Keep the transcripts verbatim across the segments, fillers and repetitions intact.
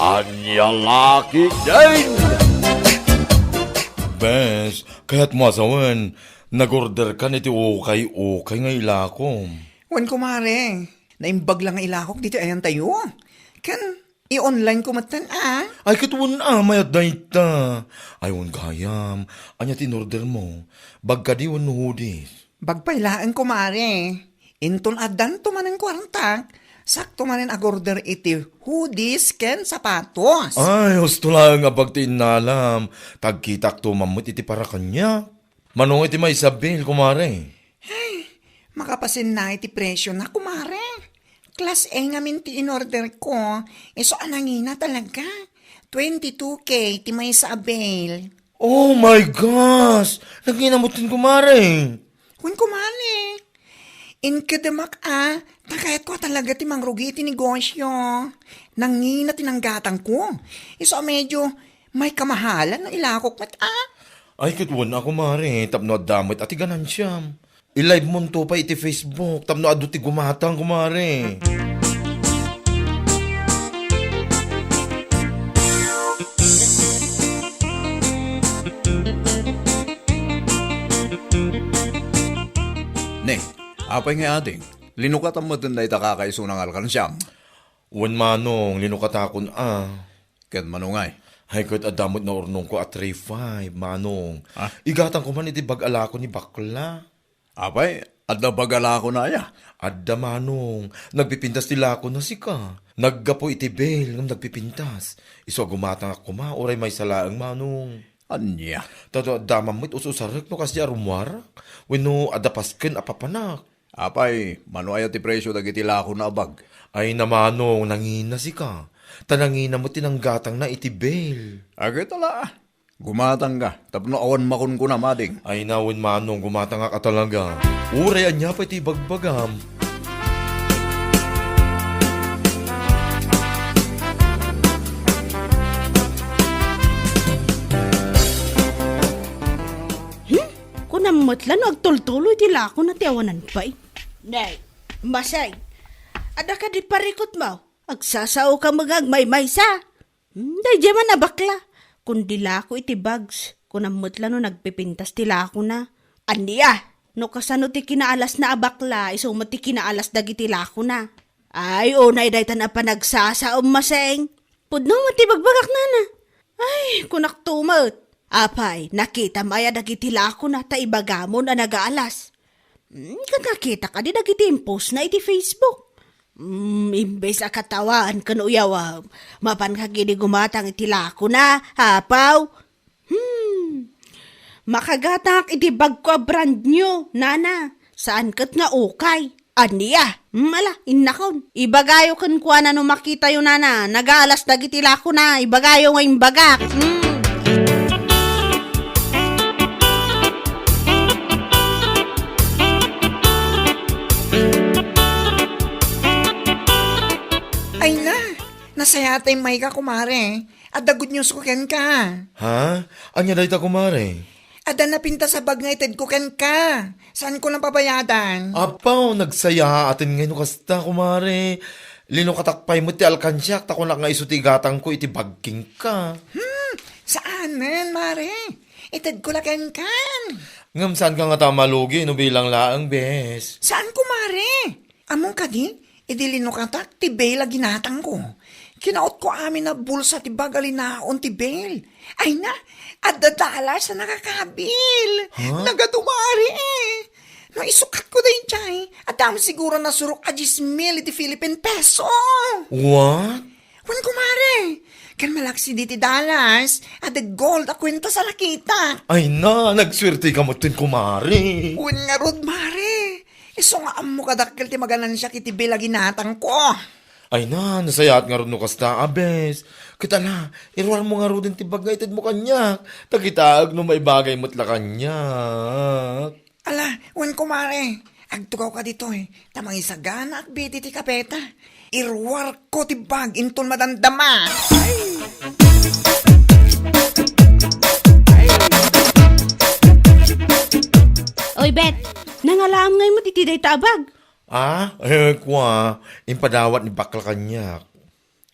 Ania la ketdin? Bes, kayatmo a sawen, nag-order kan iti ukay-ukay nga ilako. Wen, kumare, naimbag la nga ilakok ditoy ayantayo. Ken i-online ko metten, a. Ay, ket wen a, mayat dayta. Ay, wen gayam, ania ti in-order mo? Bag kadi wenno hoodies? Bag pay laeng, kumare. Inton addanto manen kuartak, sakto manen ag-order iti hoodies ken sapatos. Ay, husto laeng a bag ti innalam. Ta agkitakto man met iti para kaniak. Mano nga iti maysa a bill, kumare? Ay, makapasinna iti presyo na, kumare. Class A ngamin ti in-order ko. Isu a nangina talaga. Twenty-two K ti maysa a bill. Oh my gosh! Nangina metten, kumare. Wen, kumare. Inkedemak a, ta kayatko a talaga ti mangrugi iti negosyo. Nangina ti nanggatangko. Isu a medyo may kamahalan no ilakok met a. Ay, ket wen a, kumare, tapno adda met a ti ganansiam. I-live monto pay iti Facebook tapno adu ti gumatang, kumare. Ne, apay nga ading, linukatam metten dayta kakaisuna nga alkansiam? Wen, manong, linukatakon a. Ket mano ngay? Ay, ket adda met naurnongko a three five, manong. Ah? Igatangko man iti bag a lako ni bakla. Apay, adda bag a lakona aya? Adda, manong. Nagpipintas ti lakona sika. Naggapu iti bill ngem nagpipintas. Isu a gumatangak koma, uray maysa laeng, manong. Ania? Ta adda man met us-usarek no kasdi a rummuarak. Wenno adda pasken a papanak. Apay, mano aya ti presyo dagiti lakona a bag? Ay na, manong, nangina sika. Ta nangina met ti nanggatangna iti bill. Agay tala. Gumatangka, tapno awan makunkuna, mading. Ay na wen, manong, gumatangak a talaga. Uray ania pay ti ibagbagam. Hmm? Kunam met la no agtultuloy ti lakona ti awanan pay. Nay, Masay, adda kadi parikutmo? Agsasaoka met nga agmaymaysa. Hmm, daydiay man a bakla. Kun di lako iti bags, kunam met la no nagpipintas ti lakona. Ania? No kasano ti kinaalasna a bakla, isu met ti kinaalas dagiti lakona. Ay, unay daytan a panagsasaom, Maseng. Pudno met ti bagbagak, nana. Ay, kunakto met. Apay, nakitam aya dagiti lakona ta ibagamon a nagaalas? Hmm, ket nakita kadi dagiti impostna iti Facebook? Hmm, imbes a katawaen ken uyawem, mapanka kadi gumatang iti lakona, apaw? Hmm, makagatangak iti bagko a brand new, nana. Saan ket nga ukay. Ania? Hmm, ala, innakon. Ibagayo kenkuana no makitayo, nana. Nagaalas dagiti lakona. Ibagayo nga imbagak. Hmm. Ay na, nasayaat a immayka, kumare. Adda good news ko kenka. Ha? Ania dayta, kumare? Adda napintas a bag nga itedko kenka. Saanko a pabayadan? Apaw, nagsayaaten ngay no kasta, kumare. Linukatak pay met ti alkansiak, ta kunak nga isu ti igatangko iti bag kenka. Hmm, saanen, mare. Itedko la kenkan. Ngem saanka ngata a malugi no bilang laeng, bes? Saan, kumare? Ammom kadi, idi linukatak ti bail a ginatangko, kinautko amin a bulsa ti bag a linaon ti bail. Ay na, adda dollars a nakakabil. Ha? Nagadu, mare. No isukatko daydiay, adda siguro nasurok a dies mil iti Philippine peso. What? Wen, kumare, ken malaksid iti dollars, adda gold a kuentas a nakitak. Ay na, nagsuerteka metten, kumare. Wen ngarud, mare. Isu nga ammok a dakkel ti maganansiak iti bail a ginatangko. Ay na, nasayaat ngarud no kasta, abes. Ket ala, iruarmo ngaruden ti bag nga itedmo kaniak. Ta kitaek no maibagay met la kaniak. Ala, wen, kumare, agtugawka ditoy, ta mangisaganaak ditoy ti kapeta. Iruarko ti bag inton madamdama. Ay! Oy, Bet, nangalaam ngay met iti dayta a bag? Ah, eh, kua, impadawat ni bakla kaniak.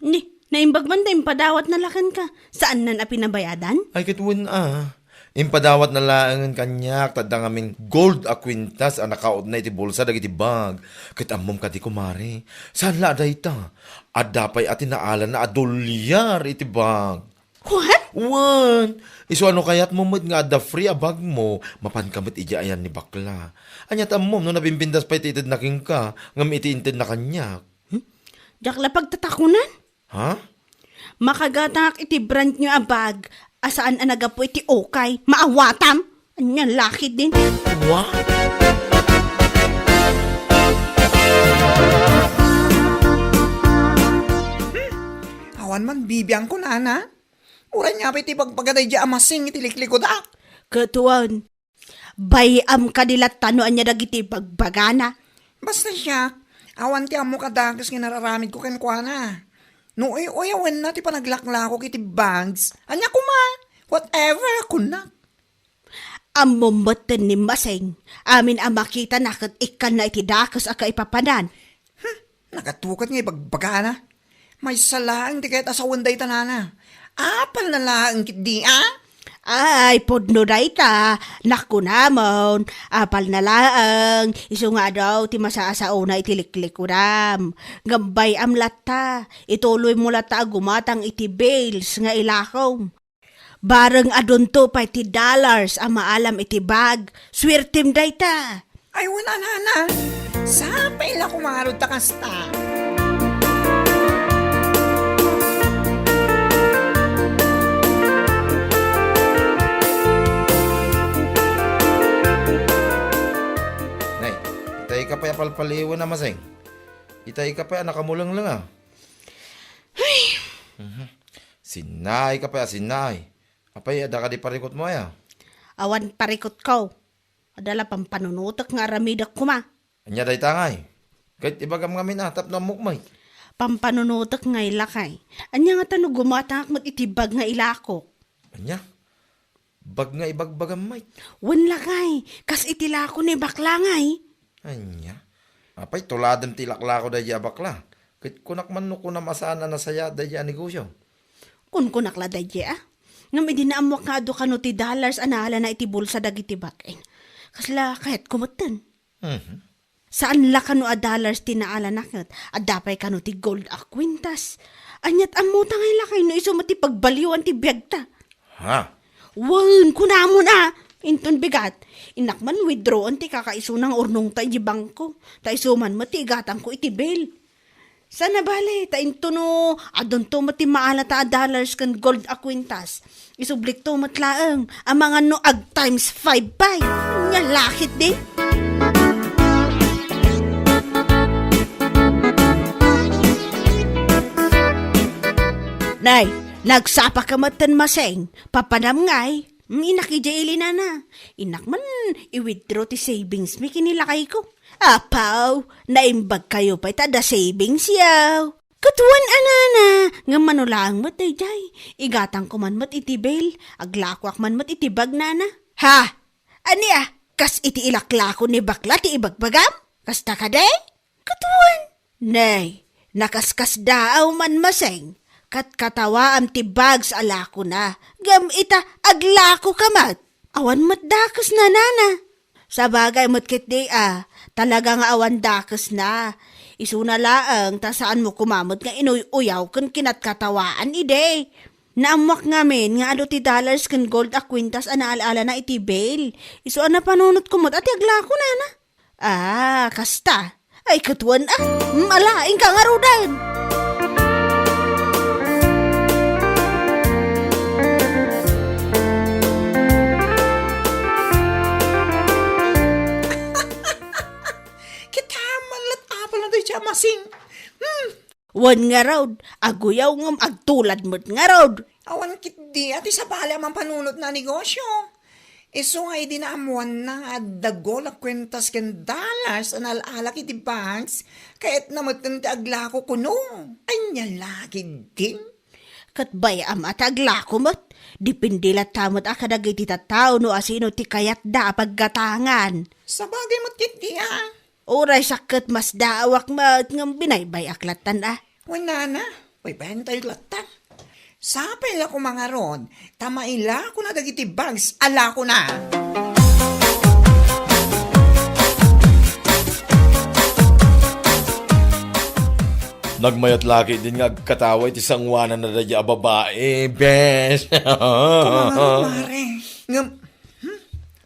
Ni, Naimbag man ta impadawatna la kenka. Saannan a pinabayadan? Ay, ket wen a. Impadawatna laengen kaniak ta adda ngamin gold a kwintas a nakautna iti bulsa dagiti bag. Ket ammom kadi, kumare, saan la a dayta. Adda pay a tinaalana a dolyar iti bag. What? Wen, isu a no kayatmo met nga adda free a bagmo, mapanka met idiay ayan ni bakla. Ania ta ammom no nabimbindas pay ti itedna kenka, ngem iti intedna kaniak? Hmm? Diak la pagtatakunan? Ha? Makagatangak iti brand new a bag a saan a nagapu iti ukay. Maawatam? Ania lakit din? Wa? Hmm. Awan man bibiangko, nana. Uray nga pay ti bagbaga daydi a masing iti liklikudak. Ket wen, bay-am kadi latta no ania dagiti bagbagana. Basta siak, awan ti ammok a dakes nga inararamidko kenkuana. No uy-uyawenna ti panaglaklakok iti bags, ania koma, whatever a kunak. Ammom metten ni Maseng, amin a makitana ket ikkanna iti dakes a kaipapanan. Hmm, nagatukat nga ibagbagana. Maysa laeng ti kayat a sawen dayta, nana. Apalna laeng ketdi a? Ay, pudno dayta. Nakunamon, apalna laeng, isu nga adu ti masaasaona iti liklikodam. Ngem bay-am latta, ituloymo latta a gumatang iti bills nga ilakom. Bareng adunto pay ti dollars a maalam iti bag, suertem dayta. Ay, wen a, nana. Sapay la kumarod ta kasta. Nay, itay ka pay a palpaliwen a Maseng. Itay ka pay a nakamulengleng a. Ay! Mhm. Sinnaay ka pay a sinnaay. Apay, adda kadi parikutmo aya? Awan parikutko. Adda la pampanunotek nga aramidek koma. Ania dayta ngay? Ket ibagam ngamin a, tapno ammok met. Pampanunotek ngay lakay. Ania ngata no gumatangak met iti bag nga ilakok? Ania? Bag nga ibagbagam met? Wen lakay, kas iti lako ni bakla ngay. Ania? Apay, tuladem ti ilaklako daydi a bakla. Ket kunak man no kunam a saan a nasayaat daydi a negosio. Kunkunak la daydi a. Ngem idi naammuak nga adu kano ti dollars a naalana iti bulsa dagiti bag-en, kasla kayatko metten. Mhm. Saan la kano a dollars ti naalana ket adda pay kano ti gold a kwintas. Aniat ammota ngay lakay no isu met ti pagbalioan ti biagta? Ha? Wen, kunamon a, inton bigat, innak man withdrawan ti kakaisuna nga urnongta iti bangko, ta isu man met ti igatangko iti bill. Saan a bale, ta intono adunto met ti maalata a dollars ken gold a kwintas. Isublikto met laeng, amangan no ag times five pay. Nia lakit di? Nay, nagsapa ka met ten maseng, papanam ngay. Mm, innak idiay ili, nana. Innak man i-withdraw ti savings mi ken ni lakayko. Apaw, naimbag kayo pay ta adda savings yaw. Ket wen a, nana, ngem mano laeng met daydiay. Igatangko man met iti bill, aglakoak man met iti bag, nana. Ha? Ania? Kas iti ilaklako ni bakla ti ibagbagam? Kasta kadi? Ket wen, nay, nakaskasdaaw man maseng, ket katawaam ti bags a lakona, ngem ita, aglako ka met. Awan met dakesna, nana. Sabagay met ketdi a, talaga nga awan dakesna. Isuna laeng ta saanmo koma met nga inuy-uyaw ken kinatkatawaan idi. Naammoak ngamin nga adu ti dollars ken gold a kwintas a naal-alana iti bill. Isu a napanunotko met a ti aglako, nana. Ah, kasta. Ay, ket wen a. Mala, inka ngaruden. Kita man lat apal na tayo siya masing. Hmm. Wen ngarud, aguyaw ngem agtulad met ngarud. Awan ketdi a ti sabali a mampanunotna a negosio. Isu nga idi naammoanna nga adda gold a kwintas ken dollars a naal-alak iti banks, kayatna metten ti aglako kuno. Ania la ketdin? Ket bay-am a ti aglako met. Depende latta met a kadagiti tattao no asino ti kayatda a paggatangan. Sabagay met ketdi a. Uray sakket masdaawak met ngem binaybay-ak lattan a. Wen nana, Uy, bayantayo latta. Sapay la koma ngarud, ta mailakona dagiti bags a lakona. Nagmayat la ketdin nga agkatawa iti sangoananna daydiay a babai, bes. Koma ngarud, mare. Ngem, hmm?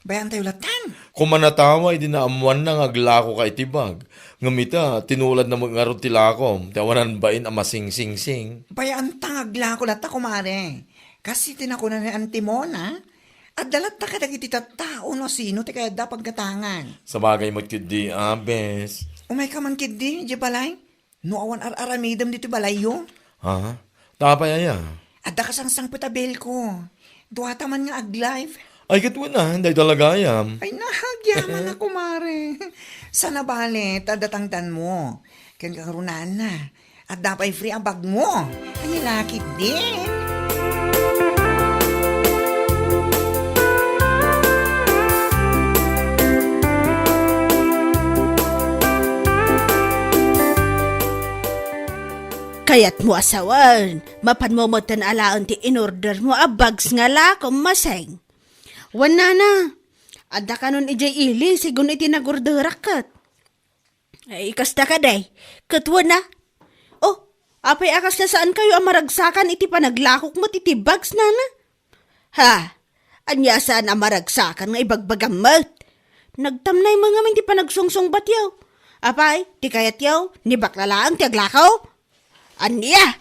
Bayantayo latan. Koma natawa idi naammoanna nga aglakoka iti bag. Ngem ita, tinuladna met ngarud ti lakom, ti awanan bain a masingsingsing. Bayaanta nga aglako latta, kumare. Kas iti nakuna ni Auntie Mona, adda latta kadagiti tattao no sino ti kayatda a paggatangan. Sabagay met ketdi, a, bes. Umayka man ketdi, idiay balay. No awan ar-aramidem ditoy balayyo? Ha? Apay aya? Adda kasangsangpet a bilko. Duata man nga ag-live. Ay, ket wen a, dayta la gayam. Ay, nahagyaman a, kumare. Saan a bale, ta adda tangdanmo. Ken kangrunaan na. Adda pay free a bagmo. Ay, lakit din. Kayatmo a sawen, mapanmo metten alaen ti inordermo a bags nga lakom, Maseng. Wen, nana, adda kanon idiay ili, sigun iti nagorderak ket. Ay, kasta kadi, ket wen a. Oh, apay a kasla saankayo a maragsakan iti panaglakok met iti bags, nana? Ha? Ania saan a maragsakan nga ibagbagam met? Nagtamnay met ngamin ti panagsungsungbatyo. Apay, ti kayatyo, ni bakla laeng ti aglako? Ania?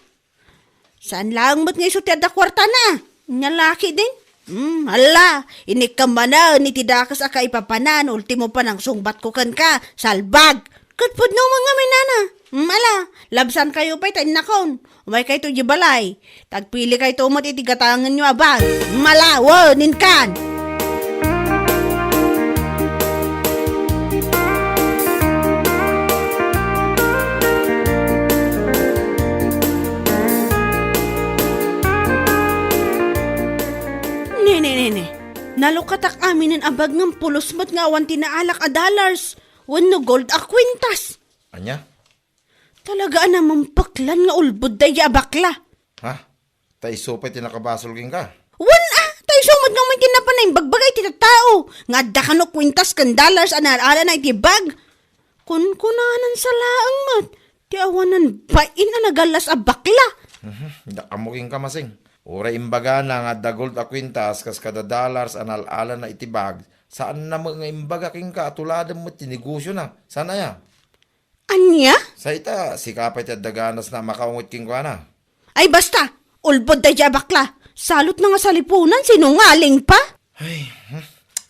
Saan laeng met nga isu ti adda kuartana? Ania lakit din? Hmm, ala, inikka manen iti dakes a kaipapanan, ultimo panangsungbatko kenka, salbag. Ket pudno met ngamin, nana. Hmm, ala, labsankayo pay ta innakon. Umaykayto idiay balay. Tagpilikayto met iti gatangenyo a bag. Malawen, inkan! Nene, nene. Nalukatak aminen a bag ngem pulos met nga awan ti naalak a dollars wenno gold a kwintas. Ania? Talaga a namempeklan nga ulbod daydiay a bakla. Ha? Ta isu pay ti nakabasol kenka? Wen a, ta isu met ngamin ti napan naimbagbaga iti tattao nga adda kano kwintas ken dollars a naal-alana iti bag. Kunkunanan sa laeng met ti awanan bain a nagallas a bakla. Mhm, da ammo kenka, Maseng. Uray imbagana nga adda gold a kwintas kas kada dollars a naal-alana iti bag, saanna met nga imbaga kenka a tuladem met ti negosiona. Saan aya? Ania? Sa ita, sika pay ti adda ganasna a makaunget kenkuana. Ay, basta! Ulbod daydiay a bakla! Salutna nga salipunan, sinungaling pa! Ay, hmm.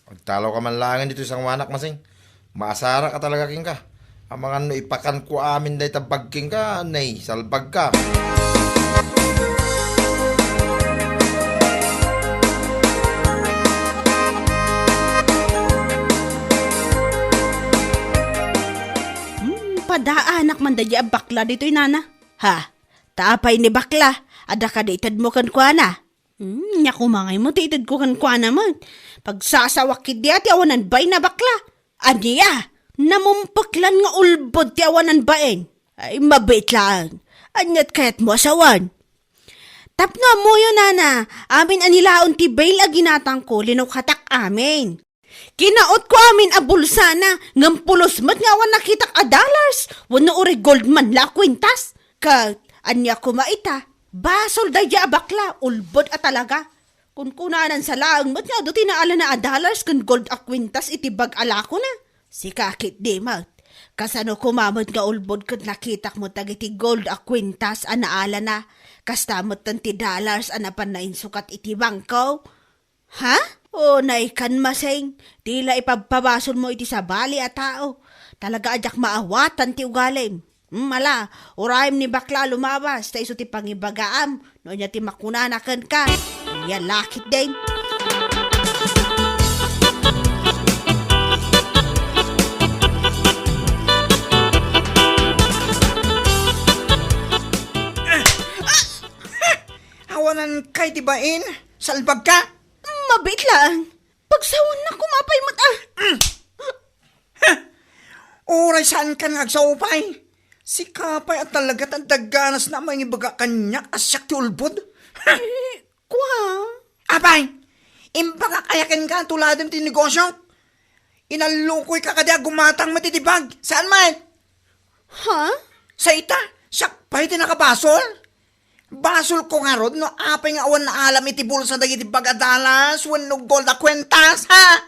Agtalawka man laengen ditoy sangoanak, Maseng. Maasarak a talaga kenka. Amangan no ipakanko amin dayta bag kenka, nay, salbagka. Hmm, padaanak man daydiay a bakla ditoy, nana. Ha? Ta apay ni bakla? Adda kadi itedmo kenkuana? Hmm, nia koma ngay mo ti itedko kenkuana met. Pagsasawak ketdi a ti awanan bain a bakla. Ania? Namempeklan nga ulbod ti awanan bain. Ay, mabiit laeng. Aniat kayatmo a sawen? Tapno ammoyo, nana, amin a ni Laon ti bail a ginatangko, linukatak amin. Kinautko amin a bulsana, ngem pulos met nga awan nakitak a dollars, wenno uray gold man la a kwintas. Ket ania koma ita, basol daydiay a bakla, ulbod a talaga. Kunkunanan sa laeng met nga adu ti naalana a dollars ken gold a kwintas iti bag a lakona. Sika ketdi met. Kasano koma met nga ulbod ket nakitak met dagiti gold a kwintas a naalana? Kasta metten ti dollars a napan nainsukat iti bangko? Ha? O, naikan, Maseng, ti la ipabpabasolmo iti sabali a tao. Talaga a diak maawatan ti ugalim. Hmm, ala, urayem ni bakla a lumabas, ta isu ti pangibagaam, no ania ti makunana kenka. Ania lakit din. Awanan kay ti bain, salbagka. Mabiit laeng. Pagsawennak koma pay met a. Uray saankan nga agsaupay. Sika pay a talaga ta daganasna a mangibaga kaniak a siak ti ulbod. Eh, kua? Apay, imbagak aya kenka a tuladem ti negosio? Inallukoyka kadi a gumatang met iti bag. Saan met? Ha? Sa ita, siak pay ti nakabasol. Basolko ngarud no apay nga awan naalam iti bulsa dagiti bag a dalas wenno gold a kuentas, ha?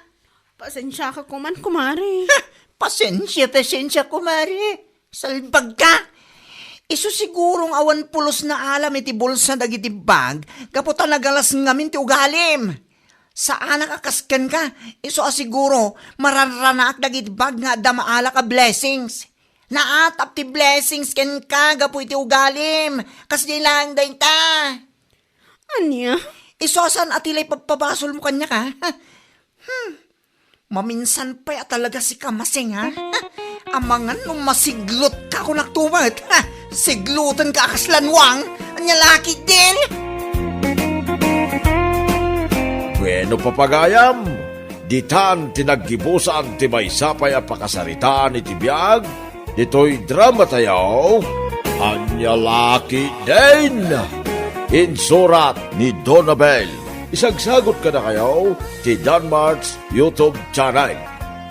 Pasensiaka koman, kumare. Ha! Pasensia, pasensia, kumare. Salbagka! Isu siguro nga awan pulos naalam iti bulsa dagiti bag gapu ta nagalas ngamin ti ugalim. Saanak a kas kenka, isu a siguro mararanaak dagiti bag nga adda maalak a blessings. Naatap ti blessings kenka gapu iti ugalim. Kasdiay laeng dayta. Ania? Isu a saan a ti lay pagpabasolmo kaniak, ha? Hmm. Maminsan pay a talaga sika, Masing, ha? Amangan no masiglutka kunak tumet, ha? Siglutenka a kas lanwang. Ania la ketdin? Bueno, papagayam, ditan ti naggibusan ti maysa pay a pakasaritaan iti biag ditoy dramatayo, Ania la ketdin? Insurat ni Donabel. Isagsagut kadakayo ti Danmart's YouTube channel.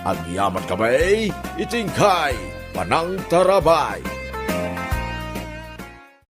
Agyamankami iti inkay panangtarabay.